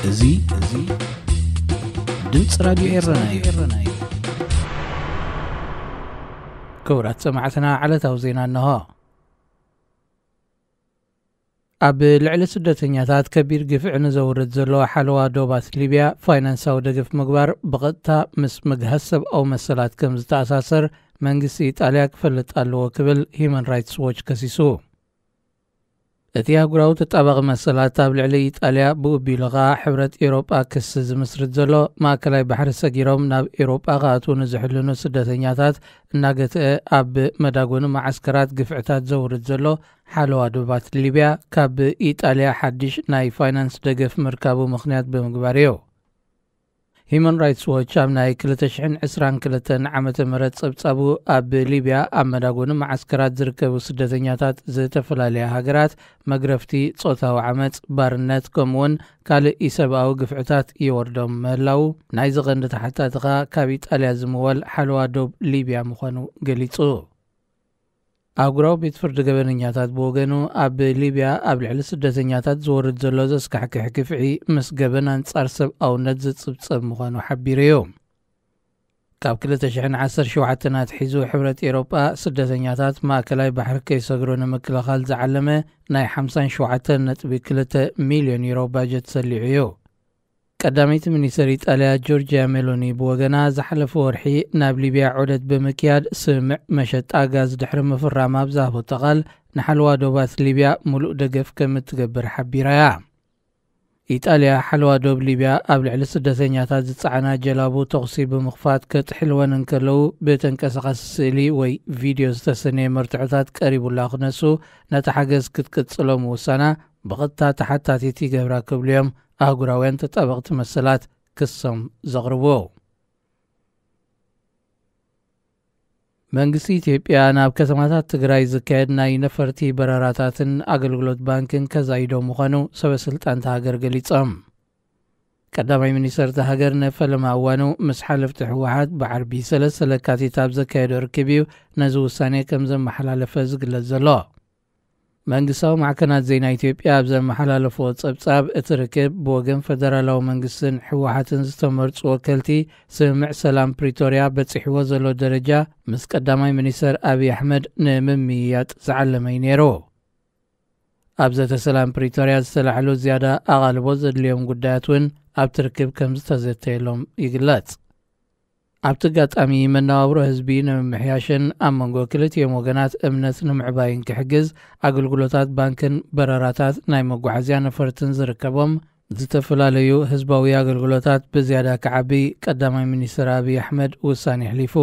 እዚ እዚ ድምፂ ራድዮ ኤረና እዩ። ክቡራት ሰማዕትና፣ ዕለታዊ ዜና እንሆ። ኣብ ልዕሊ ስደተኛታት ከቢድ ግፍዒ ንዘውርድ ዘሎ ሓለዋ ዶባት ሊብያ ፋይናንሳዊ ደገፍ ምግባር ብቐጥታ ምስ ምግሃስ ሰብኣዊ መሰላት ከም ዝተኣሳሰር መንግስቲ ኢጣልያ ክፈልጥ ኣለዎ ክብል ሂዩማን ራይትስ ዎች ከሲሱ። እቲ ኣህጉራዊ ተጣባቒ መሰላት ኣብ ልዕሊ ኢጣልያ፣ ብኡ ኣቢሉ ኸኣ ሕብረት ኤውሮጳ ክሲ ዝምስርት ዘሎ፣ ማእከላይ ባሕሪ ሰጊሮም ናብ ኤውሮጳ ክኣትዉ ንዝሕልኑ ስደተኛታት እናገትአ ኣብ መዳጎኒ መዓስከራት ግፍዕታት ዘውርድ ዘሎ ሓለዋ ዶባት ሊብያ፣ ካብ ኢጣልያ ሓድሽ ናይ ፋይናንስ ደገፍ ምርካቡ ምኽንያት ብምግባር እዩ። ሂዩማን ራይትስ ዎች ኣብ ናይ ክልተ ሽሕን ዕስራን ክልተን ዓመተ ምህረት ጸብጻቡ፣ ኣብ ሊብያ ኣብ መዳጎኒ መዓስከራት ዝርከቡ ስደተኛታት ዝተፈላለያ ሃገራት መግረፍቲ፣ ጾታዊ ዓመጽ፣ ባርነት፣ ከምኡውን ካልእ ኢሰብኣዊ ግፍዕታት ይወርዶም ምህላዉ፣ ናይዚ ቀንዲ ተሓታቲ ኸኣ ካብ ኢጣልያ ዝምወል ሓለዋ ዶብ ሊብያ ምዃኑ ገሊጹ። ኣህጉራዊ ቤት ፍርዲ ገበነኛታት ብወገኑ፣ ኣብ ሊብያ ኣብ ልዕሊ ስደተኛታት ዝወርድ ዘሎ ዘስካሕክሕ ግፍዒ ምስ ገበን ኣንጻር ሰብኣውነት ዝጽብጸብ ምዃኑ ሓቢሩ እዩ። ካብ ክልተ ሽሕን ዓሰርተ ሸውዓተን ኣትሒዙ፣ ሕብረት ኤውሮጳ ስደተኛታት ማእከላይ ባሕሪ ከይሰግሩ ንምክልኻል ዝዓለመ ናይ ሓምሳን ሸውዓተን ነጥቢ ክልተ ሚልዮን ዩሮ ባጀት ሰሊዑ እዩ። ቀዳመይቲ ሚኒስተር ኢጣልያ ጆርጅያ ሜሎኒ ብወገና፣ ዝሓለፈ ወርሒ ናብ ሊብያ ዑደት ብምክያድ፣ ስምምዕ መሸጣ ጋዝ ድሕሪ ምፍራማ ኣብ ዝሃበቶ ቃል፣ ንሓለዋ ዶባት ሊብያ ምሉእ ደገፍ ከም እትገብር ሓቢራ እያ። ኢጣልያ፣ ሓለዋ ዶብ ሊብያ ኣብ ልዕሊ ስደተኛታት ዝጸዓና ጀላቡ ተኹሲ ብምኽፋት ከጥሕልወን እንከለዉ፣ ብተንቀሳቓሲ ስእሊ ወይ ቪድዮ ዝተሰነየ መርትዖታት ቀሪቡላ ክነሱ፣ ነቲ ሓገዝ ክትቅጽሎ ምውሳና ብቐጥታ ተሓታቲት ይገብራ ክብሉ እዮም ኣህጉራውያን ተጣበቕቲ መሰላት ክሶም ዘቕርቡ። መንግስቲ ኢትዮጵያ ናብ ከተማታት ትግራይ ዝካየድ ናይ ነፈርቲ በረራታትን ኣገልግሎት ባንክን ከዛይዶ ምዃኑ ሰበ ስልጣን እታ ሃገር ገሊጾም። ቀዳማይ ሚኒስተር እታ ሃገር ነፈለማ እዋኑ ምስ ሓለፍቲ ህወሓት ብዓርቢ ሰለስተ ለካቲት ኣብ ዘካየዶ ርክብ እዩ ነዚ ውሳኔ ከም ዘመሓላለፈ ዝግለጽ ዘሎ። መንግስታዊ ማዕከናት ዜና ኢትዮጵያ ኣብ ዘመሓላለፍዎ ጸብጻብ፣ እቲ ርክብ ብወገን ፈደራላዊ መንግስትን ህወሓትን ዝተመርጹ ወከልቲ፣ ስምምዕ ሰላም ፕሪቶርያ በጺሕዎ ዘሎ ደረጃ ምስ ቀዳማይ ሚኒስተር ኣብይ ኣሕመድ ንምምይያጥ ዝዓለመ እዩ ነይሩ። ኣብ ዘተ ሰላም ፕሪቶርያ ዝተላዕሉ ዝያዳ ኣቓልቦ ዘድልዮም ጉዳያት እውን ኣብቲ ርክብ ከም ዝተዘተየሎም ይግለጽ። ኣብቲ ኣጋጣሚ፣ መነባብሮ ህዝቢ ንምምሕያሽን ኣብ መንጎ ክልቲኦም ወገናት እምነት ንምዕባይን ክሕግዝ፣ ኣገልግሎታት ባንክን በረራታት ናይ መጓዓዝያ ነፈርትን ዝርከቦም ዝተፈላለዩ ህዝባዊ ኣገልግሎታት ብዝያዳ ክዓቢ ቀዳማይ ሚኒስትር ኣብይ ኣሕመድ ውሳኔ ኣሕሊፉ።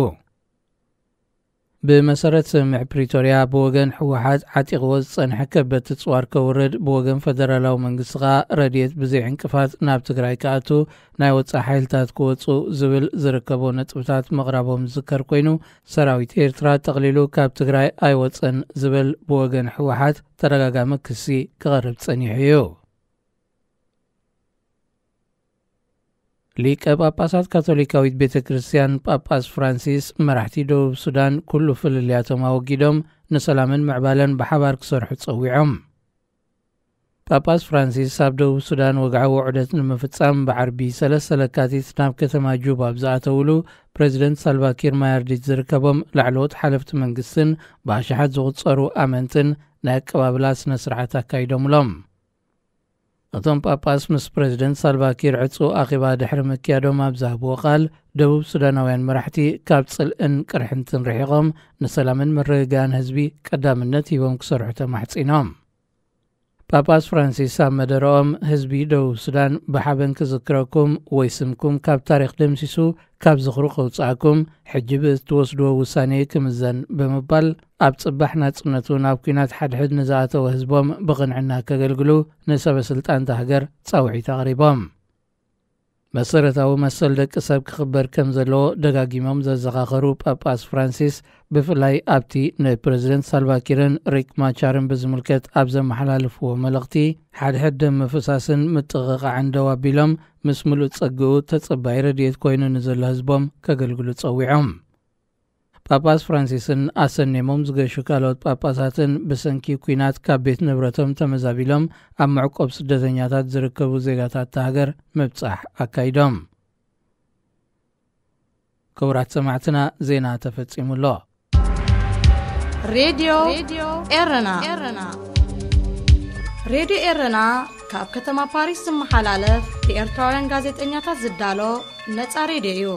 ብመሰረት ስምምዕ ፕሪቶርያ፣ ብወገን ህወሓት ዓጢቕዎ ዝጸንሐ ከበድቲ ጽዋር ከውርድ፣ ብወገን ፈደራላዊ መንግስቲ ኸኣ ረድኤት ብዘይ ዕንቅፋት ናብ ትግራይ ክኣቱ፣ ናይ ወጻኢ ሓይልታት ክወጹ ዝብል ዝርከቦ ነጥብታት ምቕራቦም ዝዝከር ኮይኑ፣ ሰራዊት ኤርትራ ጠቕሊሉ ካብ ትግራይ ኣይወጸን ዝብል ብወገን ህወሓት ተደጋጋሚ ክሲ ክቐርብ ጸኒሑ እዩ። ሊቀ ጳጳሳት ካቶሊካዊት ቤተ ክርስቲያን ጳጳስ ፍራንሲስ፣ መራሕቲ ደቡብ ሱዳን ኩሉ ፍልልያቶም ኣወጊዶም ንሰላምን ምዕባለን ብሓባር ክሰርሑ ጸዊዖም። ጳጳስ ፍራንሲስ ኣብ ደቡብ ሱዳን ወግዓዊ ውዕደት ንምፍጻም ብዓርቢ ሰለስተ ለካቲት ናብ ከተማ ጁባ ኣብ ዝኣተውሉ፣ ፕሬዚደንት ሳልቫኪር ማያርዲት ዝርከቦም ላዕለዎት ሓለፍቲ መንግስትን ብኣሽሓት ዝቑጸሩ ኣመንትን ናይ ኣቀባብላ ስነ ስርዓት ኣካይዶምሎም። እቶም ጳጳስ ምስ ፕሬዚደንት ሳልቫኪር ዕጹ ኣኼባ ድሕሪ ምክያዶም ኣብ ዝሃብዎ ቃል፣ ደቡብ ሱዳናውያን መራሕቲ ካብ ጽልእን ቅርሕንትን ርሒቖም ንሰላምን ምርግጋእን ህዝቢ ቀዳምነት ሂቦም ክሰርሑ ተማሕጺኖም። ጳጳስ ፍራንሲስ ኣብ መደረኦም፣ ህዝቢ ደቡብ ሱዳን ብሓበን ክዝክረኩም ወይ ስምኩም ካብ ታሪኽ ደምሲሱ ካብ ዝኽሩ ከውጽኣኩም፣ ሕጂ ብእትወስድዎ ውሳኔ ክምዘን ብምባል፣ ኣብ ጽባሕ ናጽነቱ ናብ ኲናት ሓድሕድ ንዝኣተወ ህዝቦም ብቕንዕና ከገልግሉ ንሰበ ስልጣን እታ ሃገር ጻውዒት ኣቕሪቦም። መሰረታዊ መሰል ደቂ ሰብ ክኽበር ከም ዘለዎ ደጋጊሞም ዘዘኻኸሩ ጳጳስ ፍራንሲስ፣ ብፍላይ ኣብቲ ንፕረዚደንት ሳልቫኪርን ሪክ ማቻርን ብዝምልከት ኣብ ዘመሓላለፍዎ መልእኽቲ፣ ሓድሕድ ደም ምፍሳስን ምጥቕቓዕን ደው ኣቢሎም፣ ምስ ምሉእ ጸግኡ ተጸባይ ረድኤት ኮይኑ ንዘሎ ህዝቦም ከገልግሉ ጸዊዖም። ጳጳስ ፍራንሲስን ኣሰኔሞም ዝገሹ ካልኦት ጳጳሳትን ብሰንኪ ኲናት ካብ ቤት ንብረቶም ተመዛቢሎም ኣብ መዕቆብ ስደተኛታት ዝርከቡ ዜጋታት እታ ሃገር ምብጻሕ ኣካይዶም። ክቡራት ሰማዕትና፣ ዜና ተፈጺሙ ኣሎ። ሬድዮ ኤረና። ሬድዮ ኤረና ካብ ከተማ ፓሪስ ዝመሓላለፍ ብኤርትራውያን ጋዜጠኛታት ዝዳሎ ነጻ ሬድዮ እዩ።